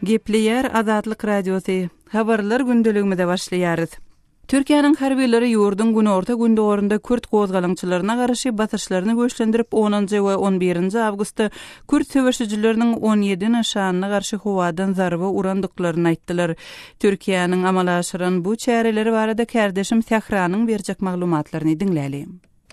Gepleýär Azatlyk Radiosy, Habarlar gündeligimize başlaýarys. Türkiýäniň harbylary ýurduň günorta-gündogarynda kürt gozgalaňçylaryna garşy basyşlaryny güýçlendirip, onunjy we on birinji awgustda kürt söweşijileriniň 17 nyşanyna garşy howadan zarba urandyklaryny aýtdylar. Türkiýäniň amala aşyran bu çäreleri barada kärdeşim Sähranyň berjek maglumatlaryny diňläli.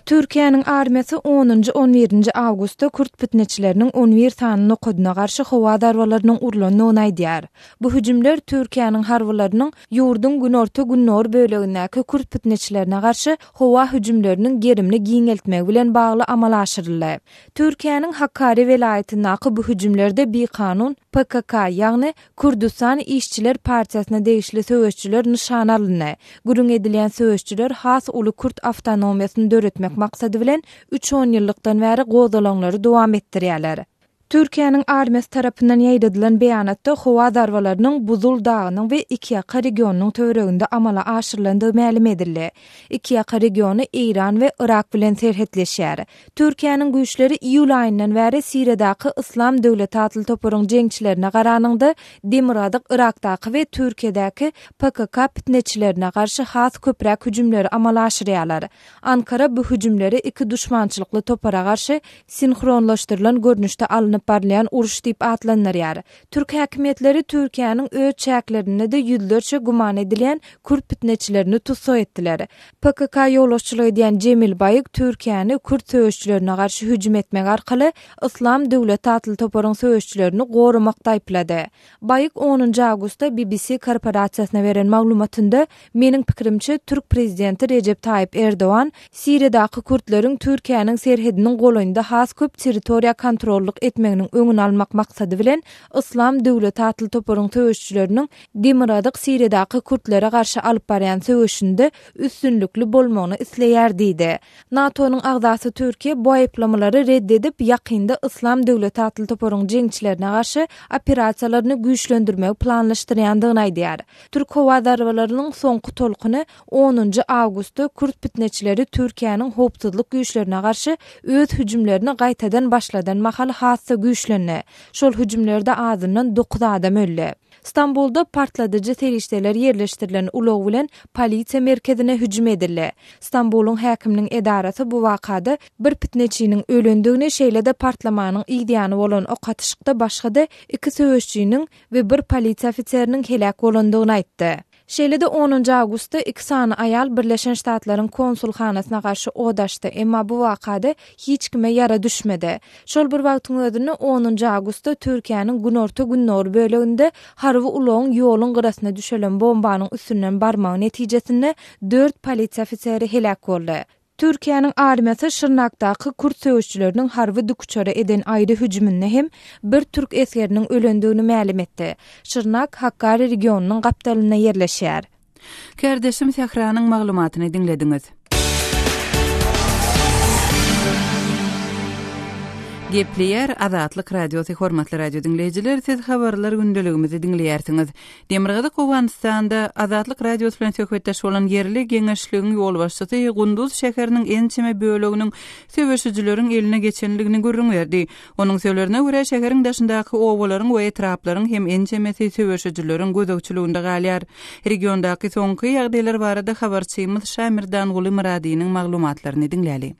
Türkiýäniň armiýasy onunjy, on birinji awgustda kürt pitneçileriniň on bir sany nokadyna garşy howa zarbalarynyň urlandygyny aýdýar. Bu hüjümler Türkiýäniň harbylarynyň ýurduň günorta-gündogar bölegindäki kürt pitneçilerine garşy howa hüjümleriniň gerimini giňeltmegi bilen bagly amala aşyryldy. Türkiýäniň Hakkari welaýatyndaky bu hüjümlerde bikanun PKK, ýagny Kürdüstan işçiler partiýasyna degişli söweşçiler nyşana alyndy. Gürrüň edilýän söweşçiler has uly kürt awtonomiýasyny döretmek maksady bilen üç onýyllykdan bäri gozgalaňlary dowam etdirýärler. Türkiýäniň armiýasy tarapyndan ýaýradylan beýanatda howa zarbalarynyň Buzul dagynyň we Ikiýaka regionynyň töwereginde amala aşyrylandygy mälim edildi. Ikiýaka regiony Eýran we Yrak bilen serhetleşýär. Türkiýäniň güýçleri iýul aýyndan bäri Siriýadaky Yslam döwleti atly toparyň jeňçilerine garanyňda, demirgazyk Yrakdaky we Türkiýedäki PKK pitneçilerine garşy has köpräk hüjümleri amala aşyrýarlar. Ankara bu hüjümleri iki duşmançylykly topara garşy sinhronlaşdyrylan görnüşde alnyp barylýan uruş diýip atlandyrýar. Türk häkimiýetleri Türkiýäniň öz çäklerinde-de ýüzlerçe güman edilýän kürt pitneçilerini tussag etdiler. PKK ýolbaşçylyk edýän Jemil Baýyk Türkiýäni kürt söweşçilerine garşy hüjüm etmek arkaly Yslam döwleti atly toparyň söweşçilerini goramakda aýyplady. Baýyk onunjy awgustda BBC korporasiýasyna beren maglumatynda, Meniň pikirimçe, türk prezidenti Rejep Taýyp Erdogan Siriýadaky kürtleriň Türkiýäniň serhediniň golaýynda has köp territoriýa kontrollyk etmeginiň öňüni almak maksady bilen Yslam döwleti atly toparyň söweşçileriniň Demirgazyk Siriýadaky kürtlere garşy alyp barýan söweşinde üstünlikli bolmagyny isleýär diýdi. NATO-nyň agzasy Türkiýe bu aýyplamalary red edip, ýakynda Yslam döwleti atly toparyň jeňçilerine garşy operasiýalaryny güýçlendirmegi planlaşdyrýandygyny aýdýar. Türk howa zarbalarynyň soňky tolkuny onunjy awgustda kürt pitneçileri Türkiýäniň howpsuzlyk güýçlerine garşy öz hüjümlerini gaýtadan başladan mahaly has-da güýçlendi. Şol hüjümlerde azyndan dokuz adam öldi. Stambulda partladyjy serişdeler ýerleşdirilen ulag bilen polisiýa merkezine hüjüm edildi. Stambulyň häkiminiň edarasy bu wakada bir pitneçiniň ölendigini, şeýle-de partlamanyň yzýany bolan ok atyşykda başga-da iki söweşijiniň we bir polisiýa ofiseriniň heläk bolandygyny aýtdy. Şeýle-de onunjy awgustda iki sany aýal Birleşen Ştatlaryň konsulhanasyna garşy od açdy, emma bu wakada hiç kime ýara düşmedi. Şol bir wagtyň özünde onunjy awgustda Türkiýäniň günorta-gündogar böleginde harby ulagyň ýoluň gyrasyna düşelen bombanyň üstünden barmagy netijesinde dört polisiýa ofiseri heläk boldy. Türkiýäniň armiýasy Şyrnakdaky kürt söweşçileriniň harby dikuçara eden aýry hüjüminde hem bir türk esgeriniň ölendigini mälim etdi. Şyrnak Hakkari regionynyň gapdalynda ýerleşýär. Kärdeşim Sähranyň maglumatyny diňlediňiz. Gepleýär Azatlyk Radiosy Hormatly radio diňleýjiler, siz habarlar gündeligimizi diňleýärsiňiz. Demirgazyk Owganystanda Azatlyk Radiosy bilen söhbetdeş bolan ýerli geňeşligiň ýolbaşçysy Gunduz şäheriniň ençeme böleginiň söweşijileriň eline geçendigini gürrüň berdi. Onuň sözlerine görä, şäheriň daşyndaky obalaryň we etraplaryň hem ençemesi söweşijileriň gözegçiliginde galýar. Regiondaky soňky ýagdaýlar barada habarçymyz Şamirdanguly Myradynyň maglumatlaryny diňläli.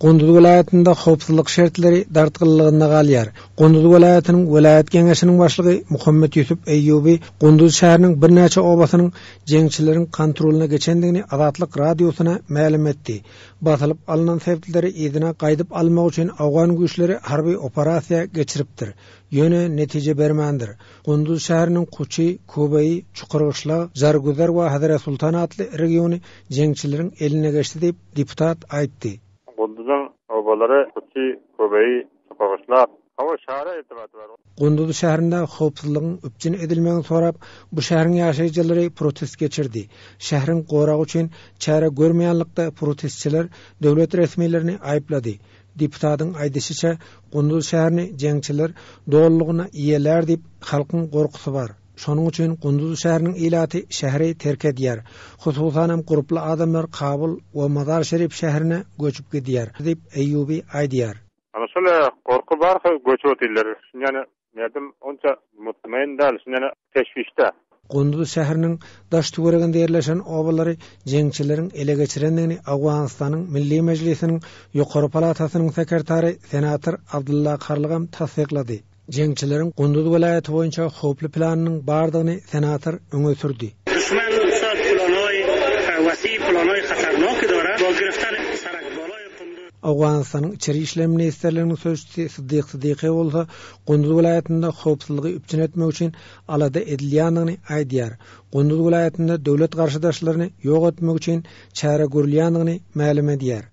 Gunduz welaýatynda howpsuzlyk şertleri dartgynlygynda galýar. Gunduz welaýatynyň welaýat geňeşiniň başlygy Muhammet Ýusup Eýýuby Gunduz şäheriniň birnäçe obasynyň jeňçileriň kontrolyna geçendigini Azatlyk Radiosyna mälim etdi. Basylyp alnan sebitleri yzyna gaýdyp almak üçin owgan güýçleri harby operasiýa geçiripdir. Ýöne netije bermändir. Gunduz şäheriniň Kuçy, Kubeýi, Çukurgyşlag, Jargüzer we Hazresultan atly regiony jeňçileriň eline geçdi diýip, Deputat aýtdy. Gunduzyň obalary Kuçy, Köbeýi, Çukurgyşlak, Hawa, şähere irtibaty bar. Gunduz şäherinde howpsuzlygyň üpjün edilmegini sorap, bu şäheriň ýaşaýjylary protest geçirdi. Şäheriň goragy üçin çäre görmeýänlikde protestçiler döwlet resmilerini aýyplady. Deputatyň aýdyşyça, Gunduz şäherini jeňçiler dolulygyna eýelär diýip, halkyň gorkusy bar. Şonuň üçin Gunduz şäheriniň ilaty şäheri terk edýär. Hususanam gurply adamlar Kabul we Mazar-Şerif şäherine göçüp gidýär, diýip, Eýýubi aýdýar. Ana şol gorky bar, göçüp otyrlar. Ýöne. Merdum onça mutmain däl, şunda ýene teşwişde. Gunduz şäheriniň daş-töwereginde ýerleşen obalary jeňçileriň ele geçirendigini Owganystanyň Milli Mejlisiniň ýokary palatasynyň sekretary senator Abdylla Karlygam tassyklady. Jeňçileriň Gunduz welaýaty boýunça howply planynyň bardygyny senator öňe sürdi. Owganystanyň Içeri işler ministrliginiň sözçüsi Syddyk Syddyky bolsa Gunduz welaýatynda howpsuzlygy üpjün etmek üçin alada edilýändigini aýdýar. Gunduz welaýatynda döwlet garşydaşlaryny ýok etmek üçin çäre görülýändigini mälim edýär.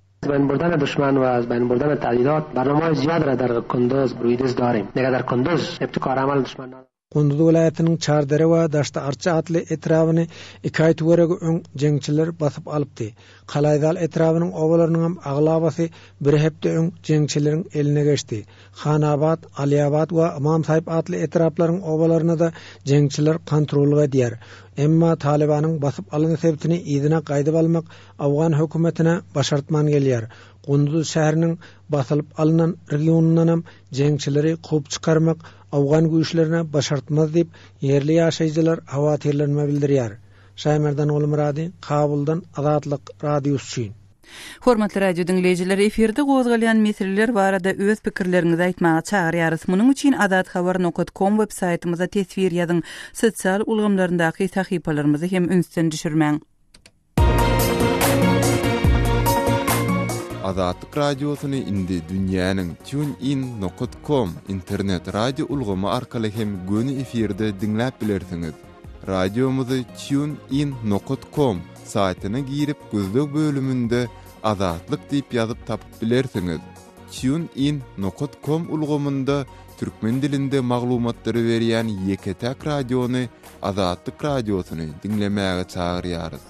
Gunduz welaýatynyň Çardere we Daşty-Arça atly etrabyny iki aý töweregi öň jeňçiler basyp alypdy. Kalaýzal etrabynyň obalarynyňam aglabasy bir hepde öň jeňçileriň eline geçdi. Hanabat, Alyabad we Ymam Saýyp atly etraplaryň obalaryna-da jeňçiler kontrollyk edýär. Emma Talybanyň basyp alan sebitini yzyna gaýdyp almak owgan hökümetine başartman gelýär. Gunduz şäheriniň basylyp alnan regionyndanam jeňçileri kowup çykarmak owgan güýçlerine başartmaz diýip, ýerli ýaşaýjylar howatyrlanma bildirýär. Şaýmerdan Gulmyrady, Kabuldan Azatlyk Radiosy üçin. Hormatly radio diňleýjiler, efirde gozgalýan meseleler barada öz pikirleriňizi aýtmaga çagyrýarys. Munuň üçin azathabar nokat kom web saýtymyza teswir ýazyň, sosial ulgamlaryndaky sahypalarymyzy hem ünsden düşürmäň. Azatlyk Radiosyny indi dünýäniň TuneIn nokat kom internet radio ulgamy arkaly hem göni efirde diňläp bilersiňiz. Radiomyzy Tune In nokat kom saýtyna girip gözleg bölüminde Azatlyk diýip ýazyp tapyp bilersiňiz. Tune In nokat kom ulgamynda türkmen dilinde maglumatlary berýän ýeke-täk radiony Azatlyk Radiosyny diňlemäge çagyrýarys.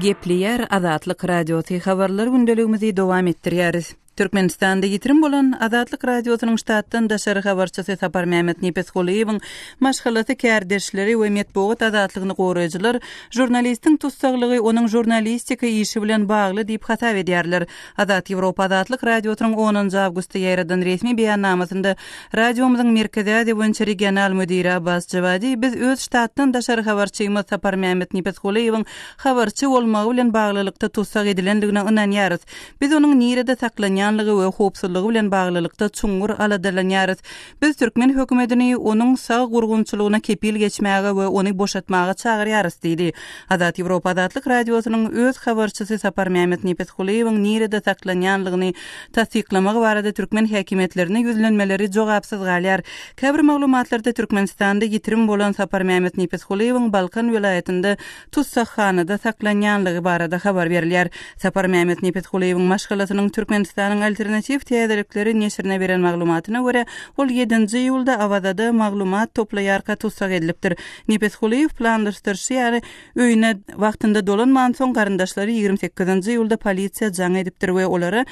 Gepleýär Azatlyk Radiosy habarlar gündeligimizi dowam etdirýäris. Türkmenistanda ýitirim bolan Azatlyk Radiosynyň ştatdan daşary habarçysy Saparmämmet Nepesgulyýewiň maşgalasy, kärdeşleri we metbugat azatlygyny goraýjylar žurnalistiň tussaglygy onuň žurnalistika işi bilen bagly diýip hasap edýärler. Azat Ýewropa Azatlyk Radiosynyň onunjy awgustda ýaýradan resmi beýannamasynda radiomyzyň Merkezi Aziýa boýunça regional müdiri Abbas Jawadi biz öz ştatdan daşary habarçymyz Saparmämmet Nepesgulyýewiň habarçy bolmagy bilen baglylykda tussag edilendigine ynanýarys. Biz onuň nirede saklanýanlygy we howpsuzlygy bilen baglylykda çuňňur aladalanýarys. Biz türkmen hökümetini onuň sag gurgunçylygyna kepil geçmäge we ony boşatmaga çagyrýarys diýdi. Azat Ýewropa Azatlyk Radiosynyň öz habarçysy Saparmämmet Nepesgulyýewiň nirede saklanýanlygyny tassyklamagy barada türkmen häkimiýetlerine ýüzlenmeleri jogapsyz galýar. Käbir maglumatlarda Türkmenistanda ýitirim bolan Saparmämmet Nepesgulyýewiň Balkan welaýatynda tussaghanada saklanýanlygy barada habar berilýär. Saparmämmet Nepesgulyýewiň maşgalasynyň Türkmenistanyň Alternatiw täzelikleri neşirine beren maglumatyna görä, ol ýedinji iýulda Awazada maglumat toplaýarka tussag edilipdir. Nepesgulyýew planlaşdyryşy ýaly, öýüne wagtynda dolanmansoň, garyndaşlary 28-nji iýulda polisiýa jaň edipdir we olara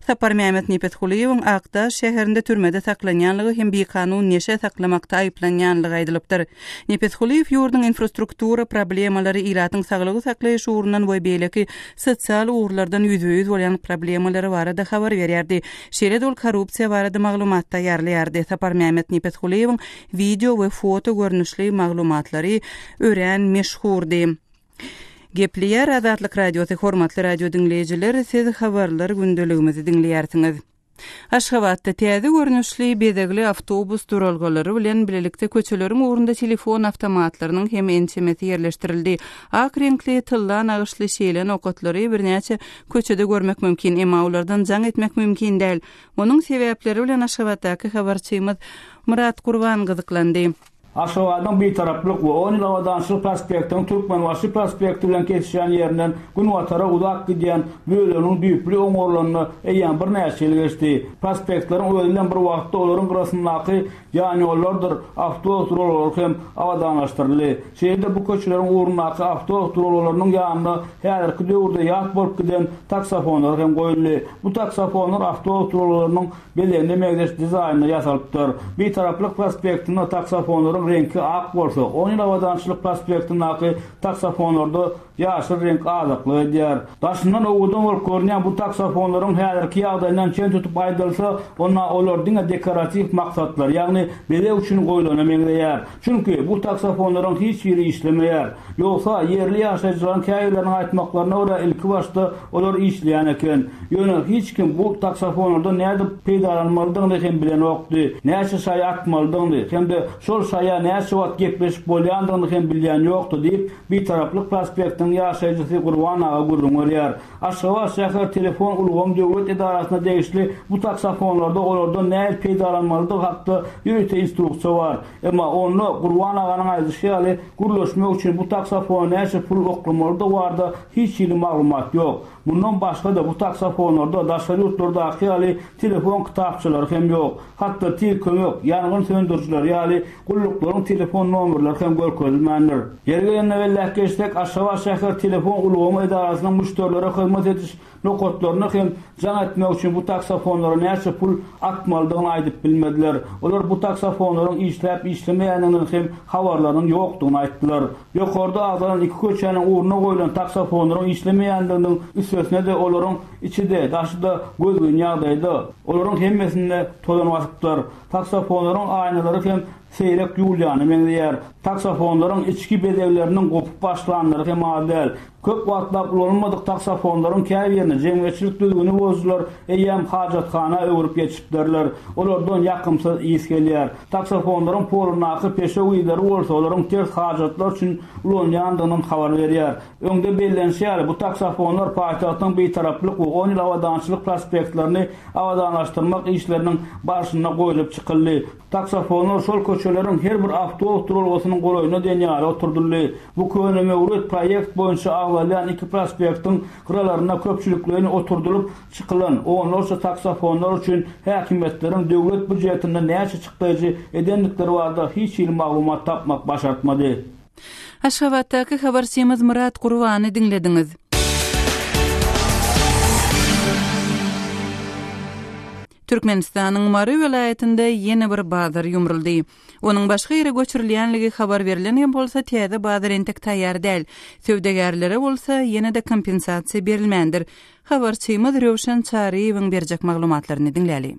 Saparmämmet Nepesgulyýewiň Akdaş şäherinde türmede saklanýanlygy hem bikanun neşe saklamakda aýyplanýanlygy aýdylypdyr. Nepesgulyýew ýurduň infrastruktura problemalary, ilatyň saglygy saklaýyş ugrundan we beýleki sosial ugurlardan ýüzbe-ýüz bolýan problemalary barada habar berýärdi. Şeýle-de ol korrupsiýa barada maglumat taýýarlaýardy. Saparmämmet Nepesgulyýewiň wideo we foto görnüşli maglumatlary örän meşhurdy. Gepleýär Azatlyk Radiosy Hormatly radio diňleýjiler, siz habarlar gündeligimizi diňleýärsiňiz. Aşgabatda täze görnüşli bezegli awtobus duralgalary bilen bilelikde köçeleriň ugrunda telefon awtomatlarynyň hem ençemesi ýerleşdirildi. Ak reňkli, tylla nagyşly şeýle nokatlary birnäçe köçede görmek mümkin, emma olardan jaň etmek mümkin däl. Munuň sebäpleri bilen Aşgabatdaky habarçymyz Myrat Gurban gyzyklandy. Aşgabadyň Bitaraplyk we On ýyl abadançylyk prospektiniň Türkmenbaşy prospekti bilen kesişýän ýerinden günbatara uzap gidýän böleginiň düýpli oňarylanyna eýýäm birnäçe ýyl geçdi. Prospektleriň özi bilen bir wagtda olaryň gyrasyndaky ýanýollardyr awtobus duralgalary hem abadanlaşdyryldy. Şeýle-de bu köçeleriň ugrundaky awtobus duralgalarynyň ýanynda häzirki döwürde ýat bolup giden taksofonlar hem goýuldy. Bu taksofonlar awtobus duralgalarynyň Bezegine meňzeş dizaýnda ýasalypdyr. Bitaraplyk prospektinde taksofonlaryň. taksofonlaryň reňki ak bolsa, On ýyl abadançylyk prospektindäki taksofonlarda ýaşyl reňk azaklyk edýär. Daşyndan owadan bolup görünýän bu taksofonlaryň häzirki ýagdaýyndan çen tutup aýdylsa, onda olar diňe dekoratiw maksatlar, ýagny bezeg üçin goýlana meňzeýär. Çünki bu taksofonlaryň hiç biri işlemeýär. Ýogsa, ýerli ýaşaýjylaryň käbirleriniň aýtmaklaryna görä, ilkibaşda olar işleýän eken. Ýöne hiç kim bu taksofonlardan nädip peýdalanmalydygyny hem bilenokdy, näçe şaý atmalydygyny hem-de şol şaýa näçe wagt gepleşip bolýandygyny hem bilýän ýokdy diýip, Bitaraplyk prospektiniň ýaşaýjysy Gurban aga gürrüň berýär. Aşgabat şäher telefon ulgamy döwlet edarasyna degişli bu taksofonlarda olardan nähili peýdalanmalydygy hakda ýörite instruksiýa bar. Emma onda, Gurban aganyň aýdyşy ýaly, gürleşmek üçin bu taksofona näçe pul oklamalydygy barada hiç hili maglumat ýok. Mundan başga-da, bu taksofonlarda daşary ýurtlardaky ýaly telefon kitapçalary hem ýok. Hatda tiz kömek, ýangyn söndürijileri ýaly gulluklaryň telefon nomerleri hem görkezilmändir. Ýeri gelende belläp geçsek, Aşgabat şäher telefon ulgamy edarasynyň müşderilere hyzmat ediş nokatlaryna hem jaň etmek üçin bu taksofonlara näçe pul atmalydygyny aýdyp bilmediler. Olar bu taksofonlaryň işläp-işlemeýändiginden hem habarlarynyň ýokdugyny aýtdylar. Ýokarda agzalan iki köçäniň ugruna goýlan taksofonlaryň işlemeýändiginiň üstesine-de olaryň içi-de, daşy-da gözgyny ýagdaýda. Olaryň hemmesinde tozan basypdyr. Taksofonlaryň aýnalary hem seýrek ýuwulýana meňzeýär. Taksofonlaryň içki bezegleriniň gopup başlanlary hem az däl. Köp wagtlap ulanylmadyk taksofonlaryň käbirini jemgyýetçilik düzgüni bozujylar eýýäm hajathana öwrüp ýetişipdirler. Olardan ýakymsyz ys gelýär. Taksofonlaryň polundaky peşew yzlary bolsa olaryň ters hajatlar üçin ulanylýandygyndan habar berýär. Öňde bellenişi ýaly, bu taksofonlar paýtagtyň Bitaraplyk we On ýyl abadançylyk prospektlerini abadanlaşdyrmak işleriniň barşynda goýlup çykyldy. Taksofonlar şol köçeleriň her bir awtobus duralgasynyň golaýynda diýen ýaly oturdyldy. Bu könemöwrit proýekt boýunça agzalýan iki prospektiň gyralarynda köpçülikleýin oturdylyp çykylan onlarça taksofonlar üçin häkimiýetleriň döwlet býujetinden näçe çykdaýjy edendikleri barada hiç hili maglumat tapmak başartmady. Aşgabatdaky habarçymyz Myrat Gurbany diňlediňiz. Türkmenistanyň Mary welaýatynda ýene bir bazar ýumruldy. Onuň başga ýere göçürilýänligi habar berlen hem bolsa, täze bazar entek taýýar däl. Söwdagärlere bolsa ýene-de kompensasiýa berilmändir. Habarçymyz Röwşen Çaryýewiň berjek maglumatlaryny diňläli.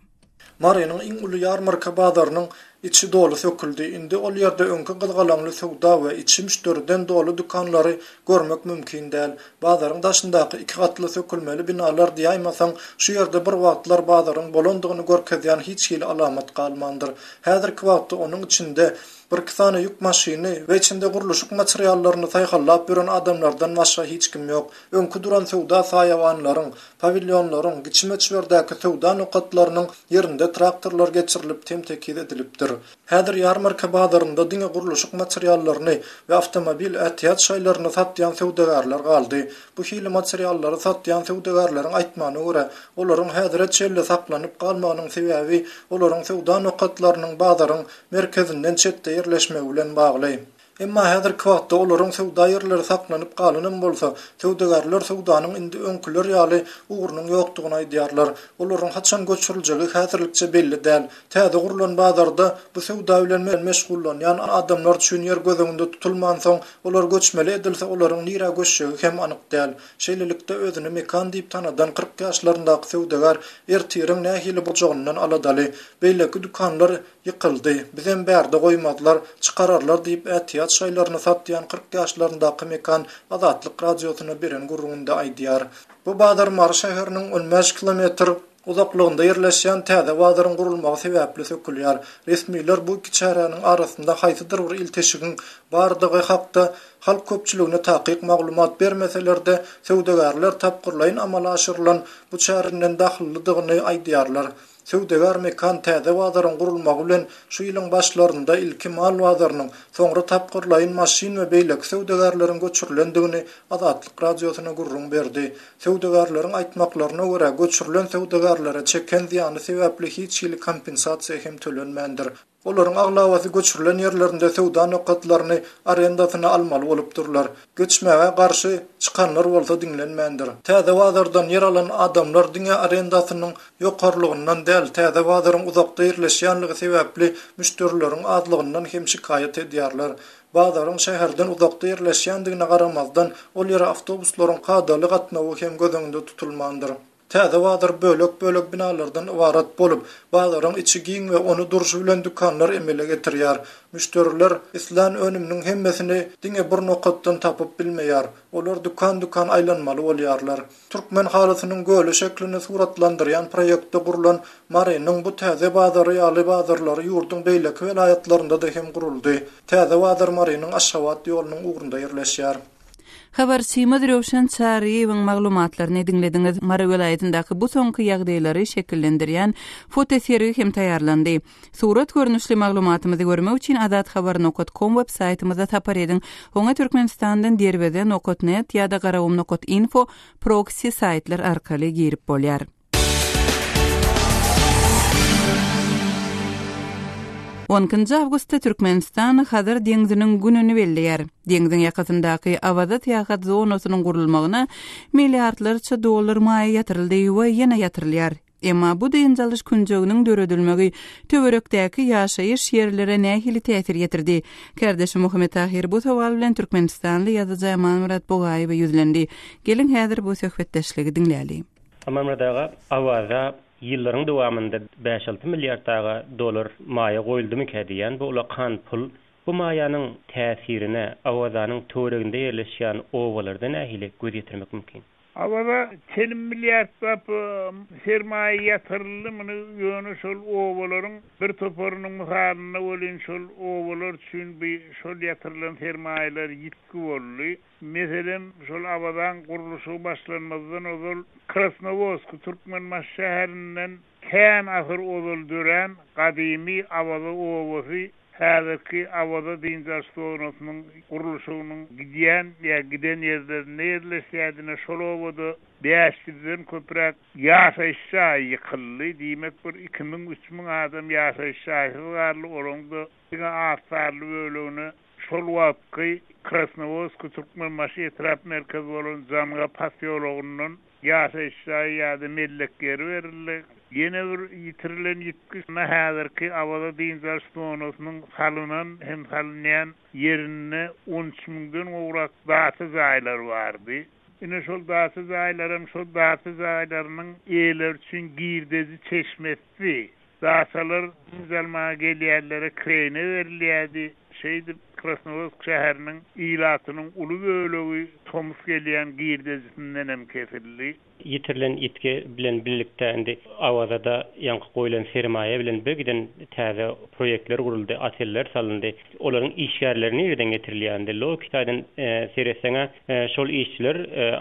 Marynyň iň uly ýarmarka bazarynyň içi doly söküldi. Indi ol ýerde öňki gyzgalaňly söwda we içi müşderiden doly dükanlary görmek mümkin däl. Bazaryň daşyndaky iki gatly sökülmeli binalar diýäýmasaň, şu ýerde bir wagtlar bazaryň bolandygyny görkezýän hiç hili alamat galmandyr. Häzirki wagtda onuň içinde birki sany ýük maşyny we içinde gurluşyk materiallaryny saýhallap ýören adamlardan başga hiç kim ýok. Öňki duran söwda saýawanlaryň, pawilýonlaryň, kiçi möçberdäki söwda nokatlarynyň ýerinde traktorlar geçirilip tem-tekiz edilipdir. Häzir ýarmarka bazarynda diňe gurluşyk materiallaryny we awtomobil ätiýaç şaýlaryny satýan söwdagärler galdy. Bu hili materiallary satýan söwdagärleriň aýtmagyna görä, olaryň häzire çenli saklanyp galmagynyň sebäbi olaryň söwda nokatlarynyň bazaryň merkezinden çetde ýerleşmegi bilen bagly. Emma häzirki wagtda olaryň söwda ýerleri saklanyp galanam bolsa, söwdagärler söwdanyň indi öňküler ýaly ugrunyň ýokdugyny aýdýarlar. Olaryň haçan göçüriljegi häzirlikçe belli däl. Täze gurlan bazarda bu söwda bilen meşgullanýan adamlar üçin ýer göz öňünde tutulmansoň, olar göçmeli edilse olaryň nirä göçjegi hem anyk däl. Şeýlelikde, özüni Mekan diýip tanadan 40 ýaşlaryndaky söwdagär ertiriň nähili boljagyndan aladaly. Beýleki dükanlar Ýykyldy. Bizem bärde goýmazlar, çykararlar diýip, ätiýaç şaýlaryny satýan 40 ýaşlaryndaky Mekan Azatlyk Radiosyna beren gürrüňinde aýdýar. Bu bazar Mary şäheriniň on bäş kilometr uzaklygynda ýerleşýän täze bazaryň gurulmagy sebäpli sökülýär. Resmiler bu iki çäräniň arasynda haýsydyr bir ilteşigiň bardygy hakda halk köpçüligine takyk maglumat bermeseler-de, söwdagärler tapgyrlaýyn amala aşyrylan bu çäreden dahyllydygyny aýdýarlar. Söwdagär Mekan täze bazaryň gurulmagy bilen şu ýylyň başlarynda ilki mal bazarynyň, soňra tapgyrlaýyn maşyn we beýleki söwdagärleriň göçürilendigini Azatlyk Radiosyna gürrüň berdi. Söwdagärleriň aýtmaklaryna görä, göçürilen söwdagärlere çeken zyýany sebäpli hiç hili kompensasiýa hem tölenmändir. Olaryň aglabasy göçürilen ýerlerinde söwda nokatlaryny arendasyna almaly bolupdyrlar. Göçmäge garşy çykanlar bolsa diňlenmändir. Täze bazardan ýer alan adamlar diňe arendasynyň ýokarlygyndan däl, täze bazaryň uzakda ýerleşýänligi sebäpli müşderileriň azlygyndan hem şikaýat edýärler. Bazaryň şäherden uzakda ýerleşýändigine garamazdan, ol ýere awtobuslaryň kadaly gatnawy hem göz öňünde tutulmandyr. Täze bazar bölek-bölek binalardan ybarat bolup, bazaryň içi giň we ony durşy bilen dükanlar emele getirýär. Müşderiler islän önüminiň hemmesini diňe bir nokatdan tapyp bilmeýär. Olar dükan-dükan aýlanmaly bolýarlar. Türkmen halysynyň göle şeklini suratlandyrýan proýektde gurlan Marynyň bu täze bazary ýaly bazarlary ýurduň beýleki welaýatlarynda-da hem guruldy. Täze bazar Marynyň Aşgabat ýolunyň ugrunda ýerleşýär. Habarçymyz Röwşen Çaryýewiň maglumatlaryny diňlediňiz. Mary welaýatyndaky bu soňky ýagdaýlary şekillendirýän fotosergi hem taýýarlandy. Surat görnüşli maglumatymyzy görmek üçin azathabar nokat kom web saýtymyza sapar ediň. Oňa Türkmenistandan Derweze nokat net ýa-da Garagum nokat info proksi saýtlar arkaly girip bolýar. On ikinji awgustda Türkmenistan Hazar deňziniň gününi belleýär. Deňziň ýakasyndaky Awaza syýahat zonasynyň gurulmagyna milliardlarça dollar maýa ýatyryldy we ýene ýatyrylýar. Emma bu dynç alyş künjeginiň döredilmegi töwerekdäki ýaşaýyş ýerlere nähili täsir ýetirdi? Kärdeşim Muhammet Tahyr bu sowal bilen türkmenistanly ýazyjy Amanmyrat Bugaýewe ýüzlendi. Geliň häzir bu söhbetdeşligi diňläli. Amanmyrat aga, Awaza ýyllaryň dowamynda bäş-alty milliard daga dollar maýa goýuldymykä diýýän, bu ulakan pul. Bu maýanyň täsirine Awazanyň töwereginde ýerleşýän obalarda nähili göz ýetirmek mümkin? Awaza telim milliardlap sermaýa ýatyryldy, muny ýöne şol obalaryň bir toparynyň mysalynda welin şol obalar üçin bu şol ýatyrylan sermaýalar ýitgi boldy. Meselem, şol Awazaň gurluşygy başlanmazdan ozal Krasnowodsk, Türkmenbaşy şäherinden kän asyr ozal dörän gadymy Awaza obasy häzirki Awaza dynç alyş zonasynyň gurluşygynyň gidýän ýa giden ýerlerinde ýerleşýärdi. Ine, şol obada 500-den köpräk ýaşaýyş jaýy ýykyldy. Diýmek, bir 2000, 3000 adam ýaşaýyş jaýsyz galdy. Olaryň-da diňe az sanly bölegine Şol wagtky Krasnowodsk Türkmenbaşy etrap merkezi bolan Janga posýologyndan ýaşaýyş jaýy ýa-da mellek ýeri berildi. Ýene bir ýitirilen ýitgi şunda häzirki Awaza dynç alyş zonasynyň salynan hem salynýan ýerinde 13 müňden gowrak daça jaýlar bardy. Ine şol daça jaýlaram şol daça jaýlarynyň eýeleri üçin girdeji çeşmesidi. Daçalar dynç almaga gelýänlere kireýine berilýärdi. Şeýdip, Krasnowodsk şäheriniň ilatynyň uly bölegi tomus gelýän girdejisinden hem kesildi. Ýitirilen ýitgi bilen birlikde indi Awazada ýaňky goýlan sermaýa bilen bir giden täze proýektler guruldy, oteller salyndy. Olaryň işgärleri nireden getirilýär indi? Logiki taýdan seretseň-ä, şol işçiler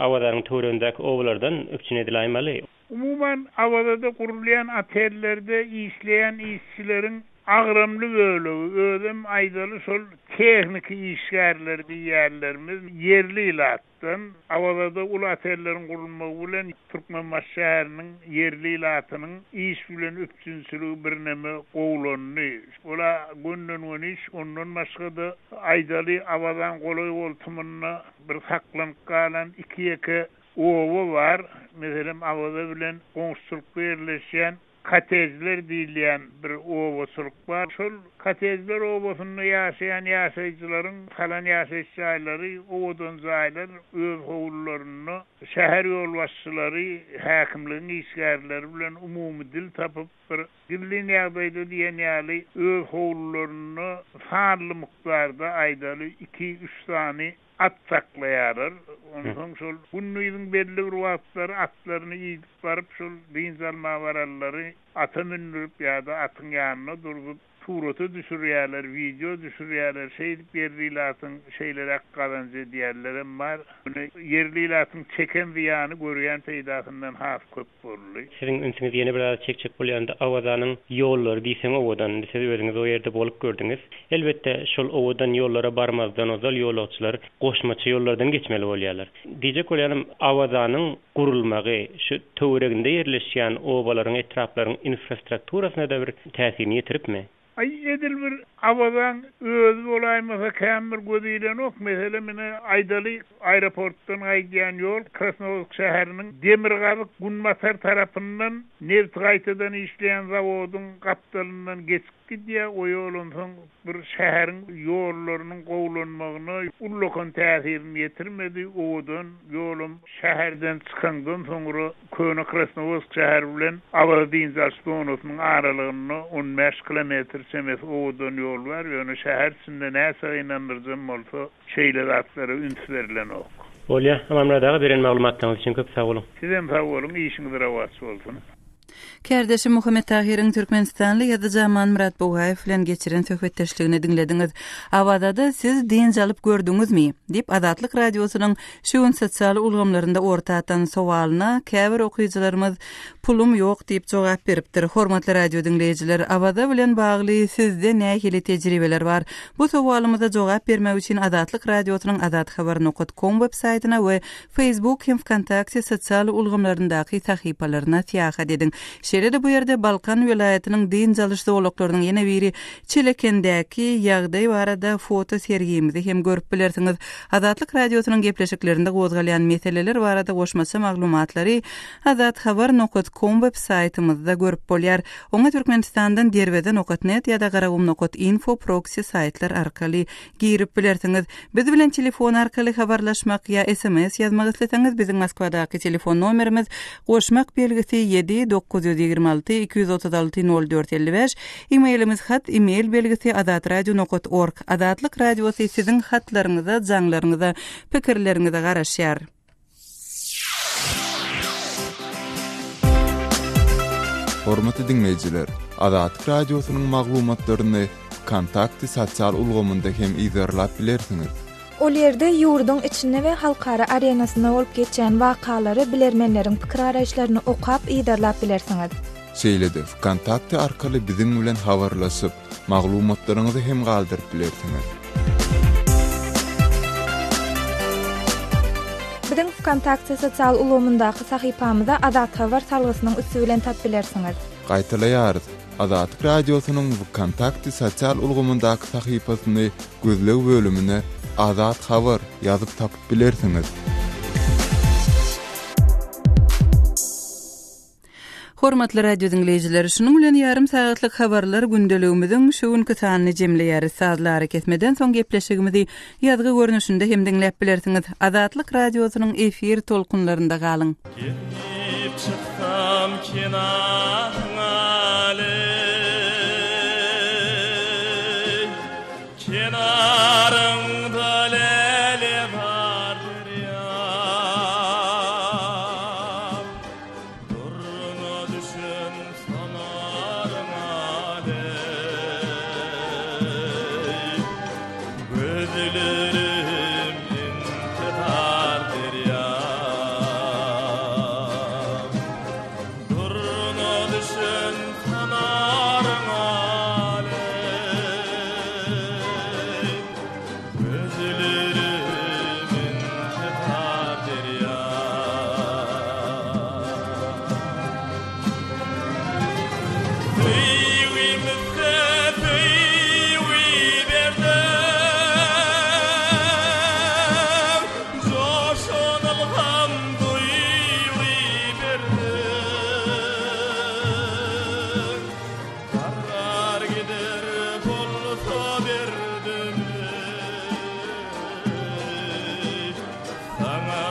Awazanyň töweregindäki obalardan üpjün ediläýmeli. Umuman, Awazada gurulýan otellerde işleýän işçileriň agramly bölegi, özem aýdaly şol tehniki işgärler diýýänlerimiz ýerli ilatdan. Awazada uly otelleriň gurulmagy bilen Türkmenbaşy şäheriniň ýerli ilatynyň iş bilen üpjünçiligi birneme gowulandy. Ol-a gönden-göni iş, ondan başga-da, aýdaly, Awazaň golaý-goltumynda bir saklanyp galan iki-ýeke Oba bar, meselem, Awaza bilen goňşuçylykda ýerleşýän Kottejler diýilýän bir obaçylyk bar. Şol Kottejler obasynda ýaşaýan ýaşaýjylaryň salan ýaşaýyş jaýlary, owadan jaýlar, öz howlularynda şäher ýolbaşçylary, häkimligiň işgärleri bilen umumy dil tapyp, bir gizlin ýagdaýda diýen ýaly öz howlularynda sanly mukdarda, aýdaly, iki-üç sany At saklaýarlar. Onsoň şol gündiziň belli bir wagtlary atlaryny iýdip baryp, şol dynç almaga baranlary ata mündürip ýa-da atyň ýanynda durzup, surata düşürýärler, wideo düşürýärler. Şeýdip ýerli ilatyň şeýleräk gazanç edýänlerem bar. Ýöne ýerli ilatyň çeken zyýany görýän peýdasyndan has köp boldy. Siziň ünsüňizi ýene bir zada çekjek bolýan-da, Awazanyň ýollary diýseň owadan. Indi siz özüňiz o ýerde bolup gördüňiz. Elbetde, şol owadan ýollara barmazdan ozal ýolagçylar goşmaça ýollardan geçmeli bolýarlar. Diýjek bolýanym, Awazanyň gurulmagy şu töwereginde ýerleşýän obalaryň, etraplaryň infrastrukturasyna-da bir täsirini ýetiripmi? Aý, edil bir Awazaň özi bolaýmasa kän bir göz ilenok. Meselem, ine, aýdaly, aeroportdan gaýdýan ýol Krasnowodsk şäheriniň demirgazyk-günbatar tarapyndan nebti gaýtadan işleýän zawodyň gapdalyndan geçip gidýär. O ýol onsoň bir şäheriň ýollarynyň gowulanmagyna ullakan täsirini ýetirmedi. Owadan ýolam şäherden çykaňdan soňra Köne Krasnowodsk şäheri bilen Awaza dynç alyş zonasynyň aralygynda on bäş kilometr çemesi owadan ýol bar, ýöne şäher içinde näçe gynandyryjam bolsa, şeýle zatlara üns berlenok. Bolýa, Amanmyrat aga beren maglumatlaryňyz üçin köp sag boluň. Sizem sag boluň, işiňiz rowaç bolsun. Kärdeşim Muhammet Tahyryň türkmenistanly ýazyjy Amanmyrat Bugaýew bilen geçiren söhbetdeşligini diňlediňiz. Awazada siz dynç alyp gördüňizmi? diýip, Azatlyk Radiosynyň şu gün sosial ulgamlarynda orta atan sowalyna käbir okyjylarymyz Pulum ýok diýip jogap beripdir. Hormatly radio diňleýjiler, Awaza bilen bagly sizde nähili tejribeler bar? Bu sowalymyza jogap bermek üçin Azatlyk Radiosynyň azathabar nokat kom web saýtyna we Facebook hem Wkontakte sosial ulgamlaryndaky sahypalaryna syýahat ediň. Şeýle-de bu ýerde Balkan welaýatynyň dynç alyş zolaklarynyň ýene biri Çelekendäki ýagdaý barada foto sergimizi hem görüp bilersiňiz. Azatlyk Radiosynyň gepleşiklerinde gozgalýan meseleler barada goşmaça maglumatlary azathabar nokat kom web saýtymyzda görüp bolýar. Oňa Türkmenistandan derweze nokat net ýa-da garagum nokat info proksi saýtlar arkaly girip bilersiňiz. Biz bilen telefon arkaly habarlaşmak ýa sms ýazmak isleseňiz biziň Moskwadaky telefon nomerimiz goşmak belgisi ýedi 926 236 04 55, e-mailimiz hat email belgisi azatradio nokat org. Azatlyk Radiosy siziň hatlaryňyza, jaňlaryňyza, pikirleriňize garaşýar. Hormatly diňleýjiler, Azatlyk Radiosynyň maglumatlaryny Wkontakte sosial ulgamynda hem yzarlap bilersiňiz. Ol ýerde ýurduň içinde we halkara arenasynda bolup geçýän wakalary, bilermenleriň pikir-garaýyşlaryny okap, yzarlap bilersiňiz. Şeýle-de Wkontakte arkaly biziň bilen habarlaşyp, maglumatlaryňyzy hem galdyryp bilersiňiz. Biziň Wkontakte sosial ulgamyndaky sahypamyza Azathabar salgysynyň üsti bilen tap bilersiňiz. Gaýtalaýarys, Azatlyk Radiosynyň Wkontakte sosial ulgamyndaky sahypasyny gözleg bölümine Azat Habar ýazyp tapyp bilersiňiz. Hormatly radio diňleýjiler, şunuň bilen ýarym sagatlyk habarlar gündeligimiziň şu günki sanyny jemleýäris. Sazly arakesmeden soň gepleşigimizi ýazgy görnüşinde hem diňläp bilersiňiz. Azatlyk Radiosynyň efir tolkunlarynda galyň. Gelip çyksam kenaryňa leý, Kenaryňda läle bar derýam. Durna düşen sonaryňa leý, Gözlerim intizar derýam. Durna düşen sonaryňa leý, Gözlerim intizar derýam. Söýgimizde söýgi berdiň, Joşan ylham duýgy berdiň. Dargar gider bolsa berdim eý, Saňa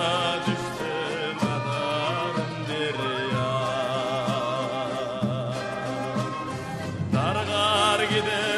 düşse nazarym derýa. Dargar gider.